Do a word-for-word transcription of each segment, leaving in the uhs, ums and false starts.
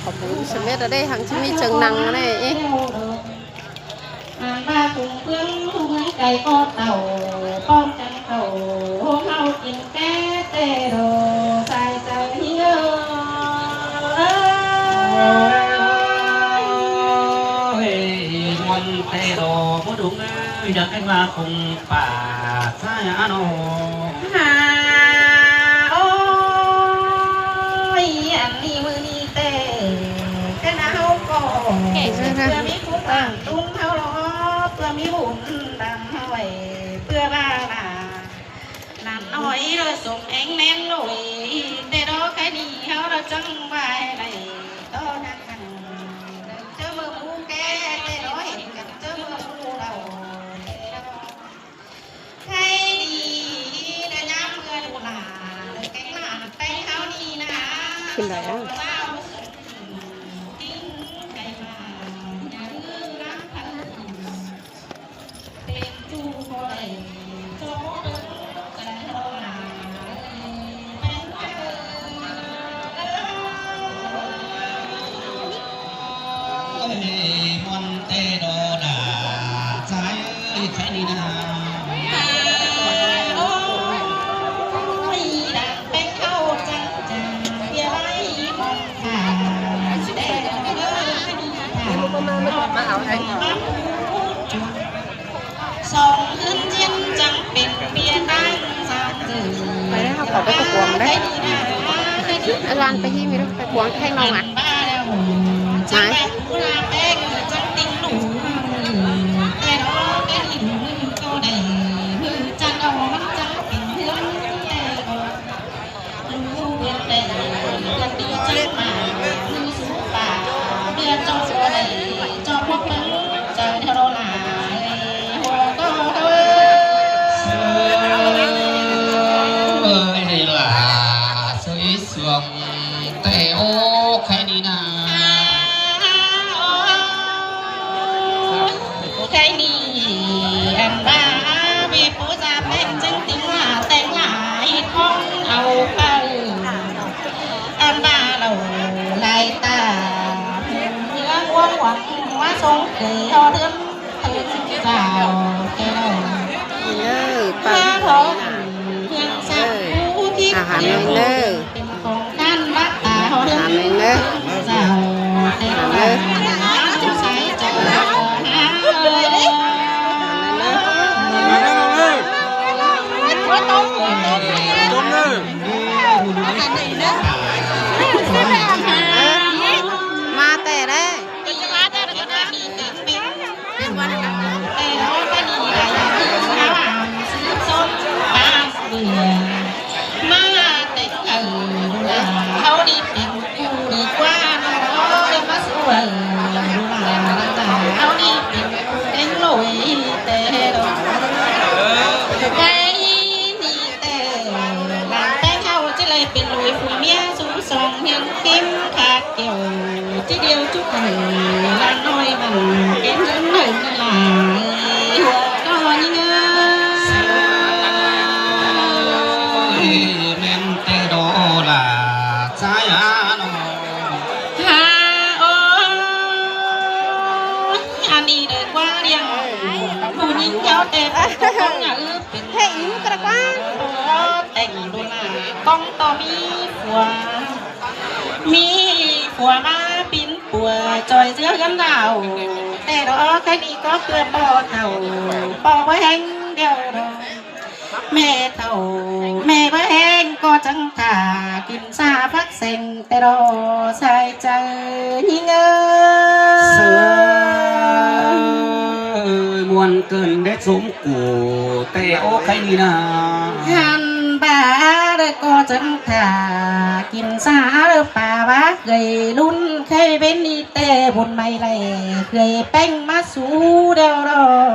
Khảu bún sơmết a đảy hăng ꞌchí ꞌmí ꞌchương nẳng a đảy. Ăn ꞌva phung ꞌphướng ꞌhung ꞌhới cai ꞌcọ tảu, ꞌpọm chắng tảu, hôm ꞌháu kin té ꞌtẹ đo, sai chaư ꞌhí ơ. Ôi, ôi, ôi, ꞌmuôn ꞌtẹ đo, báu đúng ới, dák kéng ꞌva phung pả sai a ꞌnọ. Hả, ôi, ăn ꞌnị ꞌmự ꞌnị ꞌtẹ, ꞌkhạy ꞌnị ꞌháu ꞌcọ, ꞌpưa ꞌmí phú tẳng tún ꞌháu lo, ꞌpưa ꞌmí bun tẳng ꞌháu ꞌvạy, ꞌpưa ꞌva ꞌnặn ꞌnọi lo sôm ꞌén ꞌnén ꞌlội, ꞌtẹ đo ꞌkhạy ꞌnị ꞌháu lo chắng ꞌva đảy, ꞌto ꞌnặn ꞌnặn, chớ ꞌmưa ꞌmú ké, ꞌtẹ đo hên căn chớ ꞌmưa ꞌmú đaư, ꞌtẹ đo. Khay đi, đa nham ꞌmưa đu lả, đa kéng lả, đa ꞌpéng ꞌháu đi na. Khửn đảy a? Kính khay mà, nhà ư lắm thắng. Tên chu có đảy, cho bố đỡ, đa đo lả. Ôi, ꞌmuôn ꞌtẹ đo đa, sai ơi, ꞌkhạy ꞌnị na. Ôi, đang ꞌpéng ꞌháu chắng chả, ꞌviạk ꞌlái ꞌmón khả, ꞌtẹ đo đa, ꞌmá ꞌmá ꞌmá ꞌmá. Song ꞌhướn ꞌchiến chắng pên ꞌviạk ꞌtáng sang dử. Pay ꞌnị ꞌháu khảu pay cuông đé. Ái ꞌlan pay ꞌhí ꞌmí đé, pay cuông ꞌkhạy ꞌnọng a. Mái. Ơi, ꞌnị lả sới suông ꞌtẹ ꞌo ꞌkhạy ꞌnị na. Khay ꞌnị ăn ꞌva ꞌviạk pú da ꞌpéng chắng ꞌtếng lả ꞌtếng lả ꞌhịt ꞌkhóng au pay. Ăn ꞌva lảu lai ta, ꞌmưa ꞌquám quảng ꞌmá sống kể ꞌhọt ꞌhướn thớn dảo kẻ lảu. Ơ, pay. Hương sạc phú kíp. À, hả, mình đây. Hả, mình đây. Hả, mình đây. Má tè đấy. Má tè, ꞌháu đi pên cu đi ꞌquá ꞌnọ, ꞌmá sú ơi, ꞌháu đi pên cu kéng ꞌlội tè đó. Cái ꞌnị tè, lăng ꞌpéng ꞌháu ꞌchí đảy pên ꞌlội phung ꞌmía sú song hiên khím khak kiẻo. Chứ điêu chúc hử lăng ꞌnọi mẳn kén ꞌhướn hử lai hua ꞌcọ ꞌnhính ơi. ꞌMen tè đó lả sai a ꞌnọ. Hả ơi, ăn đi đảy ꞌquá điêng phung ꞌnhính kéo tè ꞌpéng ꞌcóng ngả ư pên. Hê, ư, ꞌcọ ꞌquá. Ơ, teng đu lả ꞌcóng ꞌto ꞌmí phua. ꞌMí phua ꞌmá pín pua ꞌchoi ꞌdứa ꞌhướn đảo. Tè đó cái đi có ꞌpưa ꞌpo thảu, ꞌpo báu ꞌhéng điêu đó. ꞌMẹ thảu, ꞌmẹ báu ꞌhéng ꞌcọ chắng thả kin sa phắc seng tè đó sai chaư ꞌnhính ơi. Ơi, muôn cơn đét dốm củ tè ố khay ꞌnị na. Hăn ba đảy ꞌcọ chắng thả kin sa đảy pà bá gầy lun khay bến đi tè bun may lầy gầy ꞌpéng ꞌmá sú điêu đó.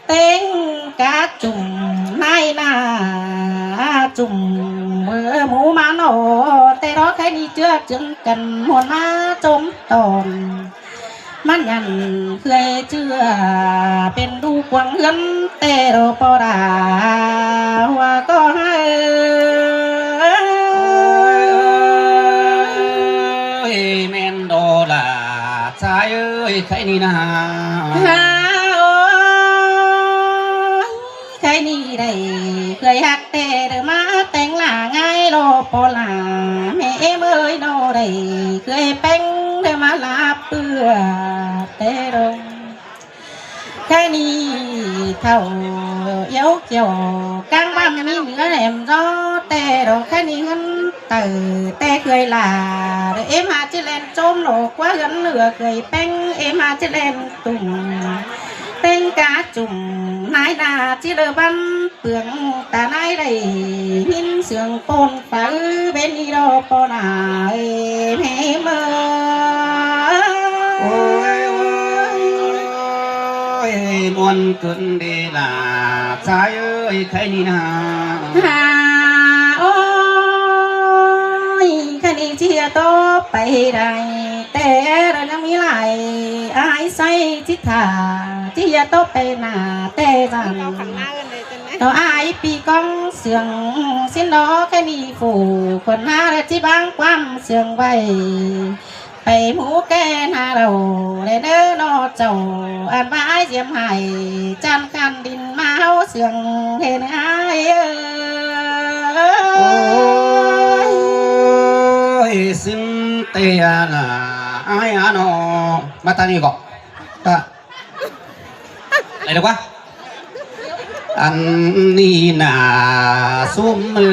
Téng cá chùm nai na chùm mưa mú má nọ tè đó khay ꞌnị ꞌchưa chứng cần muôn má chôm tòn. Mắn nhẳn khơi ꞌchưa pên đu quảng ꞌhướn tè đó ꞌpo đà hua ꞌcọ ꞌhại. Ôi, ôi, ôi, mẹ Khay ꞌnị ꞌna. Ha, ôi, khay ꞌnị đảy ꞌkhới ꞌhặc ꞌtẹ đảy ꞌmá téng ꞌla ꞌngai lo ꞌpo ꞌla. ꞌMẹ ꞌếm ơi, ꞌno đảy ꞌkhới ꞌpéng đảy ꞌmá ꞌlạ ꞌpưa ꞌtẹ đảy. Khay ꞌnị thảu iêu kiêu cang ꞌmắn ꞌmí ꞌnứa ꞌném ꞌdó ꞌtẹ đảy. Khay ꞌnị ꞌhướn tảy ꞌtẹ ꞌkhới ꞌla đảy, ꞌếm hả ꞌchí ꞌlen ꞌchốm lo ꞌquá ꞌhướn ꞌlứa ꞌkhới ꞌpéng, ꞌếm hả ꞌchí ꞌlen tủm ꞌtếng cá chủm ꞌnái ꞌna ꞌchí ꞌlứa băn pương ta ꞌnái đảy ꞌnghín sương ꞌpốn pháư bên đi đo ꞌpo ꞌla ơi ꞌmẹ ꞌmớ. Ôi, ôi, ôi, ꞌmuôn ꞌcứn đi ꞌla ꞌchái ơi, khay ꞌnị ꞌna. Ha, ôi, khay ꞌnị ꞌchí ꞌhịa ꞌtố pay đảy, ꞌtẹ ꞌnhắng ꞌmí lai, ải ꞌsáy ꞌchí thả, ꞌchí ꞌhịa ꞌtố pay ꞌna ꞌtẹ dản. ꞌTo ải ꞌpi ꞌcóng sương ꞌsịn ꞌnớ, khay ꞌnị phủ khuôn ꞌná ꞌlạ ꞌchí báng ꞌquám sương vay. Pay ꞌmú ké ꞌna đảy ꞌlé ꞌnớ ꞌno chảu, ăn ꞌmá ải diêm hải chăn khăn đin ꞌmá ꞌháu sương hên ải ơi. Ôi, ꞌsịn ꞌtẹ ꞌna, ải ꞌna ꞌno. ꞌMá ta ꞌnị ꞌcọ. Ta. Đảy được ꞌquá. Ăn ꞌnị ꞌna ꞌsúm ơi.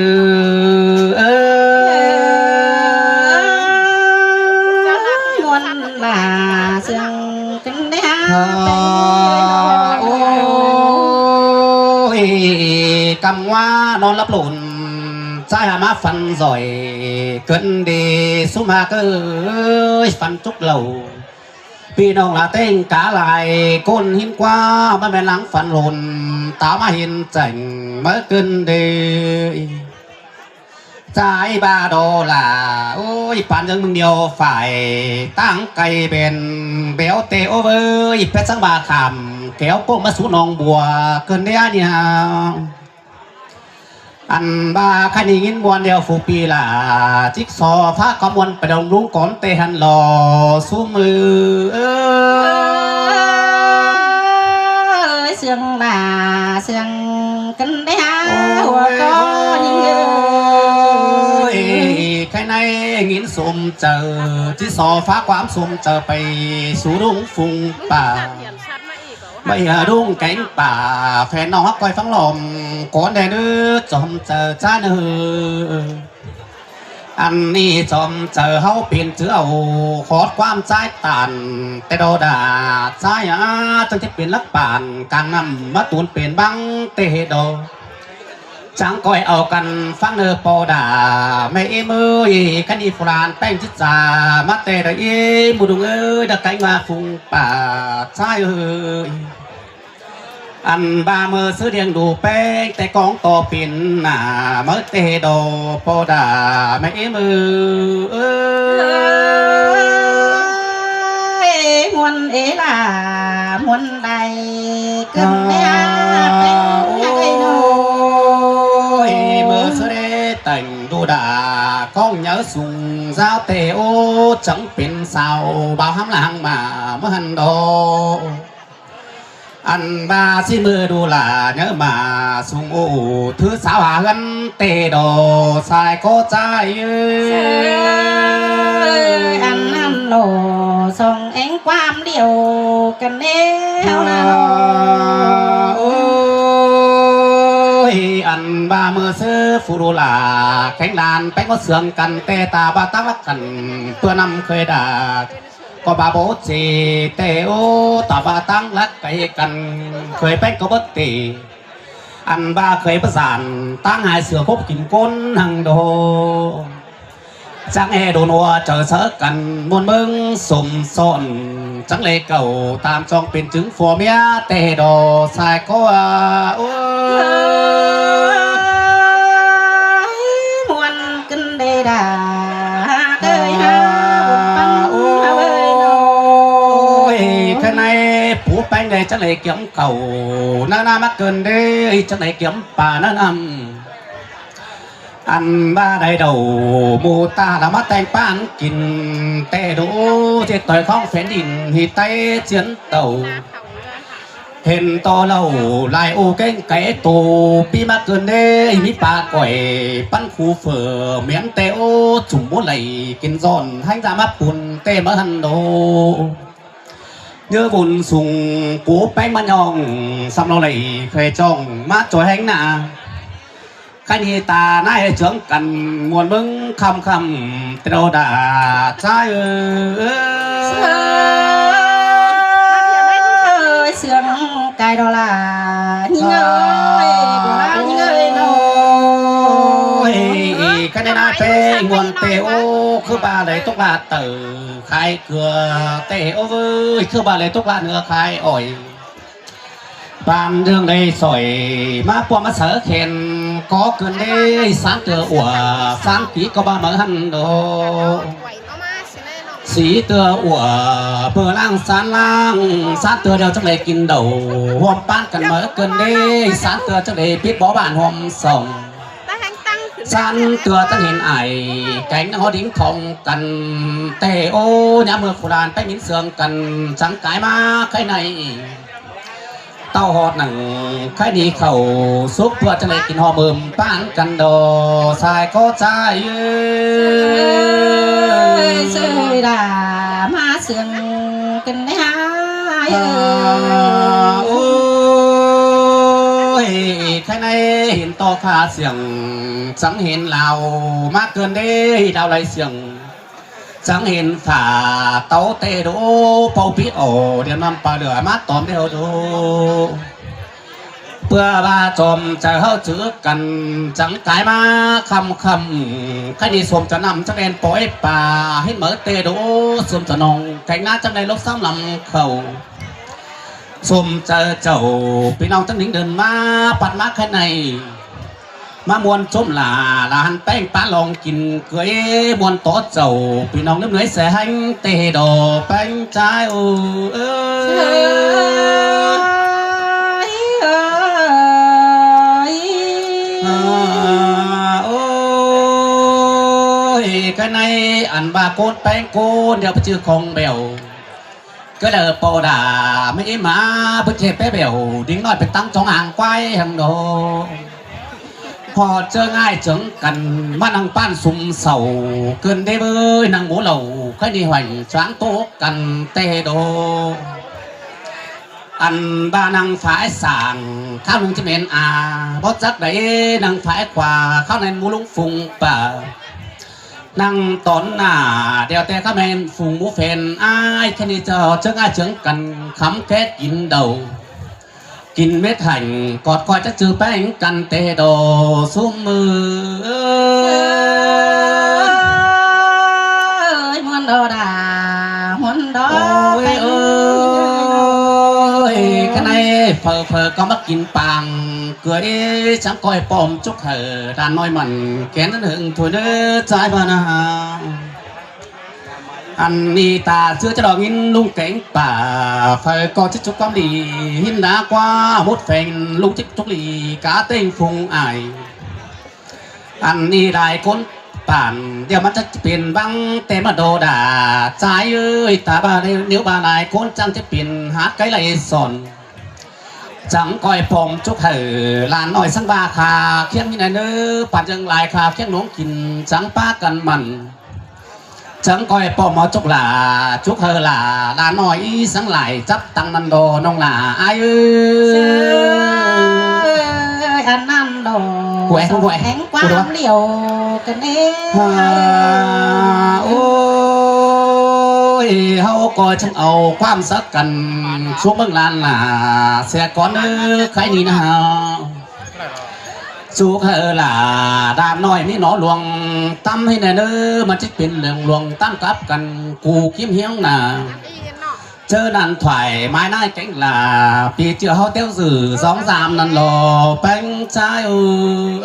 Ôi, ꞌmuôn ꞌla sương ꞌcứn đé hả. Ôi, ꞌcắm ꞌngoá ꞌnón lắp lộn, ꞌchái hả ꞌmá phăn doi, ꞌcứn đi ꞌsúm hả ꞌcớ ơi, phăn chúc lảu. ꞌPi ꞌnọng ꞌla ꞌtếng cá lai ꞌcốn ꞌhịn ꞌquá, ꞌmá ꞌmen lăng phăn lôn, ta ꞌmá hên chẻng ꞌmá ꞌcứn đi. ꞌChái ꞌva đo ꞌla, ôi, pán ꞌnhắng ꞌmướng điêu phải, ꞌtáng cay bèn béo ꞌtẹ ố ới, pét sắng ꞌva khảm, kéo ꞌpộ ꞌmá sú ꞌnọng bua, ꞌcứn đi á ꞌnị hả. Ăn ꞌva khay ꞌnị ꞌnghín ꞌmuôn điêu phủ ꞌpi ꞌla, chích so phák ꞌquám ꞌmuôn pay đon ꞌluống cón ꞌtẹ hăn lo ꞌsúm ơi. Ôi, sương ꞌla sương ꞌcứn đé hả. Ôi, ꞌhua ꞌcọ ꞌnhính ơi. Ôi, khay ꞌnị ꞌnghín sôm chaư, chích so phák ꞌquám sôm chaư pay sú ꞌluống phung pả. Bai hả ꞌluống kéng pả, phen ꞌnọng ꞌhặc ꞌcoi ꞌphắng lom, cón đé ꞌnớ chom chaư ꞌchái ꞌnớ. Ăn ꞌnị chom chaư ꞌháu pên chứ au, khót ꞌquám ꞌchái tản, ꞌtẹ đo đa, ꞌchái á, chắng chếp pên lắc bản, cang năm, ꞌmá tún pên băng, ꞌtẹ đo. Chắng ꞌcoi au căn ꞌphắng ꞌnớ ꞌpo đa, ꞌmẹ ꞌếm ơi, khay ꞌnị phủ lan ꞌpéng chít cha, ꞌmá ꞌtẹ đa ꞌi, ꞌmu đung ơi, đa kéng ꞌmá phung pả, ꞌchái ơi. Ăn ꞌva ꞌmự sư điêng đu ꞌpéng, ꞌtẹ cóng ꞌto pên ꞌna, ꞌmá ꞌtẹ đo ꞌpo đa, ꞌmẹ ꞌếm ơi. Ơi, ꞌmuôn ê ꞌla, ꞌmuôn đảy ꞌcứn đé hả, ꞌpéng ꞌhặc ơi ꞌnớ. Ôi, ꞌmự sư đé tẻng đu đa, cóng nháư sung dáo ꞌtẹ ố, chắng pên sao, bao hám lăng ꞌmá, ꞌmá hăn đo. Ăn ꞌva ꞌsị ꞌmự đu ꞌla, nháư ꞌmá sung ố, thứ sáu hả ꞌhướn ꞌtẹ đo, sai ꞌcọ ꞌchái ơi. Ăn ꞌnặn lo, song éng ꞌquám điêu căn ꞌnê ꞌháu ꞌna lo. Ôi, ăn ꞌva ꞌmự sư phủ đu ꞌla, kéng lan ꞌpéng ꞌmá sương căn ꞌtẹ ta ꞌva ꞌtáng lắc căn, ꞌpưa năm khơi đa. ꞌCọ ꞌva báu ꞌchí ꞌtẹ ố, ta ꞌva ꞌtáng lắc cay căn, khơi ꞌpéng ꞌcọ báu ꞌtẹ. Ăn ꞌva khơi báu dản, ꞌtáng hai sửa khốp kin ꞌcốn hăng đô. Chắng ê đôn ua chaư sáư căn, ꞌmuôn ꞌmướng sôm son, chắng lê cảu, tam chong pên chứng phua ꞌmía, ꞌtẹ đo sai ꞌcọ, ơ. Ơi, ꞌmuôn ꞌcứn đé đa, ơi ha, ôi, ôi, ôi, ôi. Khay ꞌnị phủ ꞌpéng đé chắng đảy kiêm cảu, ꞌna ꞌna ꞌmá ꞌcứn đé, chắng đảy kiêm pả ꞌna ꞌnặn. Ăn ꞌva đảy đầu mù ta là ꞌmá ꞌteng ꞌpán kin ꞌtẹ đu ꞌdệt ꞌtoi khong phén đin ꞌhị ꞌTáy ꞌchiến tàu. Hên ꞌto ꞌlẹo lai ô kéng cáy tô ꞌpi ꞌmá ꞌcợn đế ꞌmí pá cỏi ꞌpắn khu phở miến ꞌtẹ ô chủm bố đảy kin ꞌdọn ꞌhéng da ꞌmá pun ꞌtẹ ꞌmá ꞌhăn đô. ꞌNhớ bun sung cú ꞌpéng ꞌmá ꞌnhọng săm lo đảy khay ꞌchọng ꞌmá ꞌchoi ꞌhéng nả. Khay ꞌnị ta ꞌnái ꞌhế chướng căn muôn ꞌmứng khăm khăm ꞌtẹ đô đả ꞌchái ơi. Sương cai đô đả ꞌnhính ơi, đô đả ꞌnhính ơi ꞌnọ. Ôi, khay ꞌnị ꞌnái ꞌpéng muôn ꞌtẹ ô, ꞌkhứ ꞌva đảy tốc lạ tở khai cưa ꞌtẹ ô ơi, ꞌkhứ ꞌva đảy tốc lạ nưa khai ỏi. Ban ꞌlương đảy sỏi ꞌmá ꞌpua ꞌmá sáư khen có ꞌcợn đế sán tưa ua, sán kí ꞌcọ ꞌva máư ꞌhăn đô. Sí tưa ua, ꞌpưa ꞌláng sán ꞌláng, sán tưa đeo chắng đảy kin đầu, ꞌhuôm ꞌpán căn máư ꞌcợn đế, sán tưa chắng đảy pít bó bản ꞌhuôm sỏng. Sán tưa chắng hên ải, kéng ꞌnhắng hó đính khong căn, ꞌtẹ ô, nhá ꞌmưa phủ lan ꞌpéng mín sương căn, chắng cai ꞌmá khay ꞌnị. ꞌTạu ꞌhọt nẳng khay ꞌnị khảu súc ꞌpưa chắng đảy kin ꞌhọt ꞌmưm ꞌpán căn đô sai ꞌcọ ꞌchái ơi. Sơi đả ꞌmá sương căn đé hái ơi. Ôi, khay ꞌnị hên ꞌto khả siếng, chắng hên lao ꞌmá ꞌcợn đế đao lai siếng. Chắng hên phả táo ꞌtẹ đô, pau pít ổ, điên ꞌnặm pà lửa mát tóm đeo đô. ꞌPưa ꞌva chom chaư ꞌháu chữ căn, chắng cai ꞌmá khăm khăm, khay ꞌnị sôm chaư ꞌnặm chắng đen pói pà, hít máư ꞌtẹ đô, sôm chaư nong, kéng ná chắng đen lốc sắm lăm khảu. Sôm chaư chảu, ꞌpi ꞌnọng chắng đính đơn ꞌmá, pắt ꞌmá khay ꞌnị. ꞌMá muôn ꞌchốm lả, lả ꞌhăn ꞌpéng ꞌpá lòng kin cưới muôn tó chảu, ꞌpi ꞌnọng ꞌnúp ꞌnới sẽ ꞌhéng ꞌtẹ đô ꞌpéng ꞌchái ơi. Ôi, khay ꞌnị ăn ꞌva ꞌcốn ꞌpéng ꞌcốn đeo ꞌpá ꞌchư khong bẻo. ꞌCọ đaư pô đả ꞌmí ꞌmá bứt ꞌchế pé bẻo, đính ꞌnọi pên ꞌtáng chóng áng ꞌquái ꞌhăng đô. ꞌHọt ꞌchớ ꞌngai chướng căn ꞌmá ꞌnăng ꞌpán sum sảu, ꞌcợn đế ꞌvới ꞌnăng mú lảu, khay ꞌnị hoẻng cháng ꞌtố căn ꞌtẹ đô. Ăn ꞌva ꞌnăng phải sảng, kháo ꞌnưng ꞌchí mến a, bót chắc đảy ꞌnăng phải khua, kháo ꞌnặn mú ꞌlung phung pả. ꞌNăng tón nả, đeo ꞌtẹ kháo ꞌmen phung mú phên ải, khay ꞌnị ꞌchớ ꞌchớ ꞌngai chướng căn khắm khét kin đầu. Kin mết hảnh, cọt ꞌcoi chắc ꞌchư ꞌpéng căn ꞌtẹ đô sum ơi. Ơi, muôn đô đả, muôn đô ôi, ơi, khay ꞌnị phở phở ꞌcọ ꞌmá kin pang, ꞌcưa đế chắng ꞌcoi pom chúc hảư, đàn ꞌnọi mẳn, kén ꞌnặn hưng thôi ꞌnớ, ꞌchái ꞌva ꞌnạ. Ăn ꞌnị ta ꞌchưa chắng đo ꞌnghín ꞌlung kéng pả, phở ꞌcọ chúc chúc ꞌquám đi, ꞌhín đá ꞌquá, mốt pheng ꞌlung chúc chúc đi, cá ꞌtếng phung ải. Ăn ꞌnị lai ꞌcốn bản, điêu ꞌmắn chắc pên ꞌvắng ꞌtẹ ꞌmá đô đả, ꞌchái ơi, ta ꞌva ꞌnéo ꞌva lai ꞌcốn chắng chắc pên hát cái lai sòn. Chắng ꞌcoi pom chúc hảư, lả ꞌnọi sắng ꞌva khả khiếng ꞌnị ꞌnớ, păn dơng lai khả khiếng ꞌluống kin, chắng pá căn mẳn. Chắng ꞌcoi pom máư chúc lả, chúc hảư lả, lả ꞌnọi sắng lai chắp tăng ꞌnặn đô ꞌnọng lả ải ơi. Ăn ꞌnặn đô. Quẹt, quẹt. Héng ꞌquám điêu căn ê. À, ôi, ꞌháu ꞌcọ chắng au ꞌquám sắc căn, chúc ꞌmướng lan lả, sia cón ơ, khay ꞌnị ꞌnạ. Chúc hảư lả, đàn ꞌnọi ꞌmí nó luông tăm ꞌhí ꞌnẹ ꞌnớ, ꞌmắn chắc pên luông luông tăm cắp căn cu kim hiếng nả. ꞌChớ ꞌnặn thoải mái ꞌnái kéng lả, ꞌpi ꞌchựa ꞌháu téo dử dóng dam ꞌnặn lo ꞌpéng ꞌchái ơi.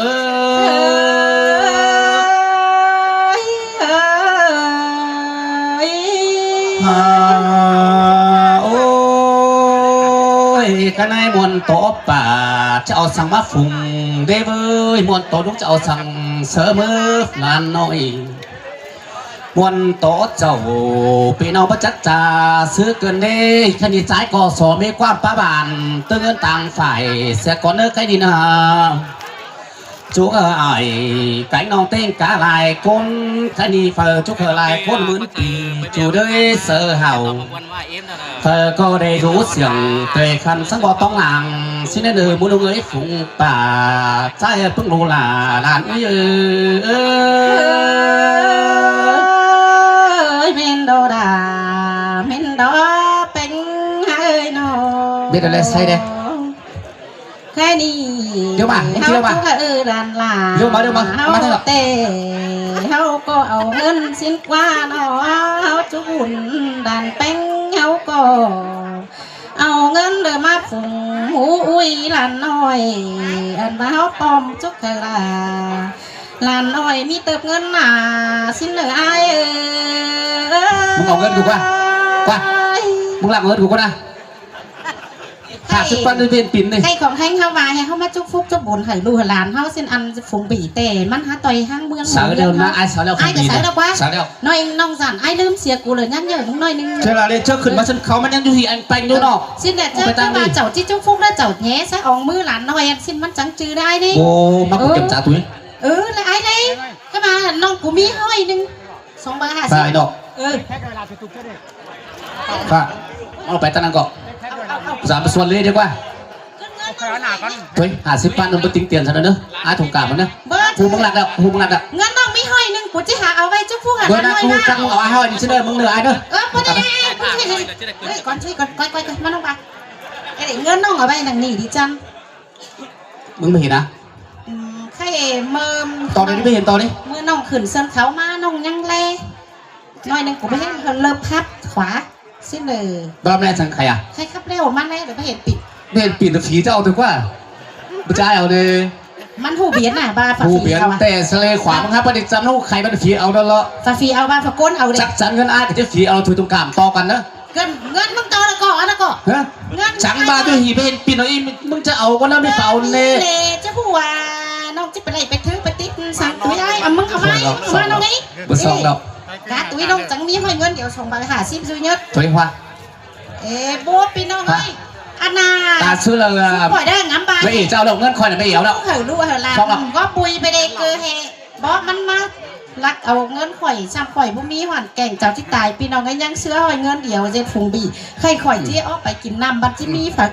À, ôi, khay ꞌnị muôn tó pả, chảu săng ꞌmá phung đế ꞌvới, muôn tó đúc chảu săng Sớm ướp lan nội muôn tổ chầu, ꞌpi ꞌnọng báu chắc chả xứ cơn đê. Khăn đi trái cò sổ mê ꞌquám pá bản, tư ngân tàng phải sẽ có nước cái đi nà. Chú ơi, cánh ꞌnọng ꞌtếng cá lai ꞌcốn, khăn đi phở chúc hờ lai ꞌcốn mướn tỉ, chú đới sơ hảo. Thơ cô đây rú siếng, tuệ khăn sắng bọ tóng làng, xin đến nơi muốn ông ấy phụng bà, trái ơi ꞌpứng lù là lan ơi ơi. Ơi, ꞌmen đo đà, ꞌmen đo ꞌpéng hơi nô. Biết rồi, lên say đây. Khái ꞌnị, ꞌdứa ꞌmá, ꞌhứ ꞌháo ꞌdứa ꞌmá. Chú ơi lan lả. ꞌDứa ꞌmá, ꞌdứa ꞌmá. ꞌHáo ꞌmá thế nào? Tê, ꞌháo ꞌcọ au ꞌngớn ꞌsịn ꞌquá ꞌnọ, ꞌháo chú bun đàn ꞌpéng ꞌháo ꞌcọ au ꞌngớn đảy ꞌmá phung ꞌmú ꞌui lan ꞌnọi, ăn ꞌmá ꞌháo pom chúc hả là lan ꞌnọi ꞌmí tớp ꞌngớn nả ꞌsịn ꞌnớ ai ơi. ꞌMứng au ꞌngớn cu ꞌquá. ꞌQuá. ꞌMứng lăng ꞌngớn cu ꞌquá nả. Hả chứt ꞌpắn ꞌviến pin đi. Khay khong ꞌhéng ꞌháo ꞌva ꞌhé ꞌháo ꞌmá chúc phúc chúc bun hả ꞌlụk hả lan ꞌháo ꞌsịn ăn phung ꞌpi tê ꞌmắn hả ꞌtoi ꞌháng ꞌmướng. Sau ꞌlẹo ꞌnớ, ai sau ꞌlẹo. Ai ꞌcọ sau ꞌlẹo ꞌquá. Sau ꞌlẹo. ꞌNọi ꞌnọng dản ai ꞌlứm sia cu ꞌlới ꞌnhắng ꞌnhớ ꞌmứng ꞌnọi ꞌnưng. Thế là lên trước khửn ꞌmá sân khấu ꞌmắn ꞌnhắng ꞌdú hỉ ăn panh ꞌdú ꞌnọ. Xin ꞌlẹo ꞌchớ ꞌcọ ꞌva chảu ꞌchí chúc phúc ꞌlẹo chảu nhé ꞌsá ong ꞌmứ lan ꞌnọi ăn ꞌsịn ꞌmắn chắng chứ đảy ꞌnị. Ô, ꞌmá cu kiểm tra túi. Ơ, ꞌlới ai ꞌlới. ꞌCọ ꞌva ꞌnọng cu ꞌmí ꞌhọi ꞌnưng. Song bai hả ꞌsịn. Phải đó. Ơ. Phải. Au pay ꞌtan ꞌnặn ꞌcọ. Dám ꞌmá suôn ꞌlế đi ꞌquá. Thôi, hả síp ꞌpắn ꞌnưng báu tính tiền sao ꞌnớ. Ai thông cảm ꞌnớ. Báu. Hú ꞌmứng lăng ꞌlẹo, hú ꞌmứng lăng ꞌlẹo. ꞌNgớn ꞌnọng ꞌmí ꞌhọi ꞌnưng, cu ꞌchí hả au ꞌvạy chúc phúc hả ꞌnặn ꞌnọi ꞌnớ. Chắc ꞌmứng au ai ꞌhọi ꞌnưng ꞌsịn ꞌnớ, ꞌmứng ꞌnớ ai ꞌnớ. Ơ, ꞌpưa đi, ꞌpưa đi. Ơ, ꞌcón ꞌchí, ꞌcón, ꞌcoi, ꞌcoi, ꞌcoi, ꞌmá ꞌnọng ꞌva. Ê, ꞌnị ꞌngớn ꞌnọng au ꞌvạy ꞌnặn ꞌnị đi chăn. ꞌMứng ꞌmá hên à? Ừm, khay ꞌmưa to đi, ꞌmá hên to đi. ꞌMưa ꞌnọng khửn sân khấu ꞌmá ꞌnọng ꞌnhắng ꞌlé. ꞌNọi ꞌnưng cu ꞌmá hên ꞌlợp khắp khóa. ꞌSịn ꞌlới. Báu ꞌmá ꞌlé chắng khay à? Khay khắp ꞌlẹo ꞌmá ꞌlé, ꞌlới ꞌmá hên pin. ꞌMá hên pin ꞌtẹ phi chảu thôi ꞌquá. Báu ꞌchái au đi. ꞌMắn ꞌhụ piến à, ꞌva phả phi au à? ꞌHụ piến, ꞌtẹ ꞌsớ ꞌlới khóa ꞌmắn hắp ꞌmắn đi chăn ꞌhụ khay ꞌmắn phi au đó lo. Phả phi au, ꞌva phả ꞌcốn au đi. Chắc chắn ꞌngớn ai ꞌcọ ꞌchí phi au, thôi thông cảm to căn ꞌnớ. ꞌNgớn, ꞌngớn ꞌmứng to ꞌnớ ꞌcọ, ꞌnớ ꞌcọ. Hả? ꞌNgớn chắng ꞌva ꞌmứng to. ꞌTui hỉ ꞌmá hên pin ꞌnọi ꞌmứng ꞌchớ au ꞌquá ꞌnớ ꞌmí phả au ꞌnê. Ơ, ꞌnị ꞌlẹ, ꞌchớ ꞌhụ à, ꞌnọng ꞌchí pay ꞌlạy pay thứ pay tít săng túi ai, à, ꞌmứng au ꞌmá, ꞌmá ꞌnọng ꞌnị. Báu song đâu. Cá túi ꞌnọng chắng ꞌmí ꞌhọi ꞌngớn điêu song bai hả síp duy nhất. Thôi hoa. Ê, bố ꞌpi ꞌnọng ơi. Ăn à. Ta xứ là, à, khỏi đang ngắm bài. ꞋMí chảu ꞌlẹo ꞌngớn khỏi ꞌnạ ꞌmí au ꞌlẹo. Không hở lụa hở làm. Không ạ. Góp bụi bê đê cơ hè. Bó ꞌmắn ꞌmá lắc au ꞌngớn khỏi, chăm khỏi báu ꞌmí hoàn cảnh chảu ꞌchí tai. ꞌPi ꞌnọng ơi ꞌnhắng ꞌsứa ꞌhọi ꞌngớn điêu ꞌdệt phung ꞌpi. Khay khỏi ꞌchí ók pay kin ꞌnặm bát ꞌchí ꞌmí phák.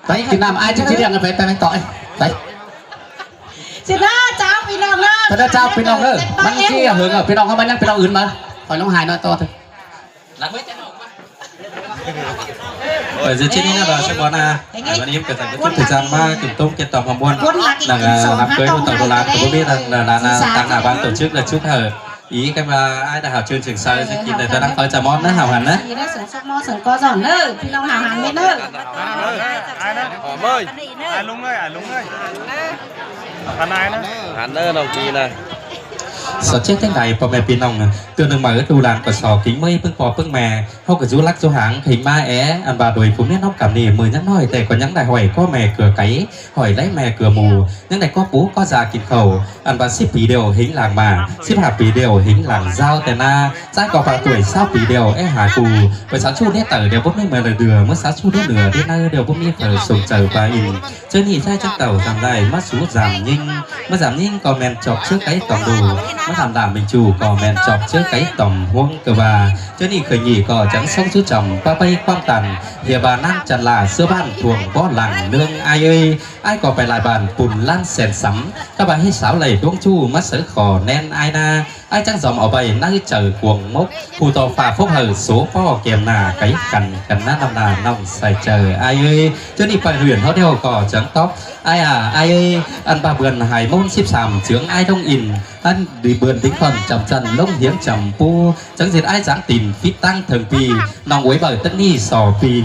Pay kin ꞌnặm ai ꞌchí kin ꞌnặm pay, pay, pay ꞌtoi. Pay. Xin ꞌnớ, chào ꞌpi ꞌnọng ꞌnớ. Pay ꞌnớ, chào ꞌpi ꞌnọng ꞌnớ. ꞌMắn ꞌchí hứng ꞌnớ, ꞌpi ꞌnọng ꞌmắn ꞌnhắng ꞌpi ꞌnọng ứn ꞌmá. Khỏi ꞌnọng hài ꞌnọi ꞌtoi thôi. Ở dưới trên ꞌnị ꞌnớ ꞌva sắp bón à. Ải ꞌmắn ꞌnhím kơ dành cái chút thời gian ꞌmá kiểm tôm kiểm tòm hòm ꞌmuôn. Nẳng, à, đám cưới ꞌhụ tảu Đô Lạt ꞌcọ báu ꞌmí nẳng, là, là, là, tang nả ban tổ chức là chúc hở. Ý cái mà ai đã hảo chương trình sau sẽ kịp để tôi đăng kho cho món ꞌnớ, hảo hẳn ꞌnớ. Sớm sốc ꞌmo sớm có giỏn ꞌnớ, ꞌpi ꞌnọng hảo hẳn ꞌmết ꞌnớ. Ai ꞌnớ? Ai ꞌlung ơi, ai ꞌlung ơi. Hẳn ꞌnớ, ꞌnọng ꞌpi ꞌnớ. Sọ chếp ꞌtếng đảy ꞌpo ꞌme ꞌpi ꞌnọng, ꞌtưa ꞌnưng ꞌmá ứt đu lan ꞌcọ so kính ꞌmơi ꞌpứng ꞌpo ꞌpứng ꞌme. ꞌHáu ꞌcọ dú lắc dú háng kheng ꞌmá é, ăn ꞌva đuổi phủ miến ꞌnọng cắm ꞌnị ꞌmưa ꞌnhắng ꞌnọi ꞌtẹ ꞌcọ ꞌnhắng đảy hỏi ꞌcọ ꞌme ꞌcọ cáy, hỏi đảy ꞌme ꞌcọ mù, ꞌnhắng đảy ꞌcọ pú ꞌcọ da kin khảu. Ăn ꞌva síp pi điêu hính lăng ꞌmá, síp hả pi điêu hính lăng dao ꞌtẹ ꞌna, ꞌchái ꞌcọ pha tuổi ꞌsáo pi điêu é hả cu. Pay sáo ꞌchu đé tảu điêu báu ꞌmí ꞌmưa lơ đưa, ꞌmưa sáo ꞌchu đé nưa đé ꞌnớ điêu báu ꞌmí phaư sông chaư ꞌva in. ꞌChớ ꞌnị ꞌchái chắc tảu dăm đảy ꞌmá sú dăm ꞌnhính, ꞌmá dăm ꞌnhính ꞌcọ ꞌmen chọp ꞌchớ cáy tỏm đu, ꞌmá dăm đả ꞌminh ꞌchu ꞌcọ ꞌmen chọp ꞌchớ cáy tỏm ꞌhuống ꞌcọ ꞌva. ꞌChớ ꞌnị khởi ꞌnị ꞌcọ chắng sống sú chăm ꞌpá ꞌpay ꞌquám tăn, ꞌhiạk ꞌva ꞌnáng chăn la ꞌsứa ꞌván thuông bó lăng ꞌnương ai ơi. Ai ꞌcọ pay lai bản pun ꞌlán sên sắm, cá ꞌva ꞌhế sáo đảy ꞌluống ꞌchu ꞌmá sáư khỏ ꞌnén ai ꞌna. Ai chắng dom au ꞌvạy ꞌnớ chaư cuông mốc, phủ to pha phốc hảư số ꞌpo kem nả cáy căn căn ꞌná ꞌnặm nả ꞌnọng sai chaư ai ơi. ꞌChớ ꞌnị pay huyện ꞌháu điêu ꞌcọ chắng tóp. Ai à, ai ơi, ăn ꞌva bươn hai ꞌmôn síp sam chướng ai ꞌlống in, ăn đi bươn đính khuôn chăm chăn ꞌlống hiến chăm pu, chắng ꞌdệt ai dáng tin phít ꞌtáng thơng pi, ꞌnọng uối ꞌvạy tớc ꞌnị so pi.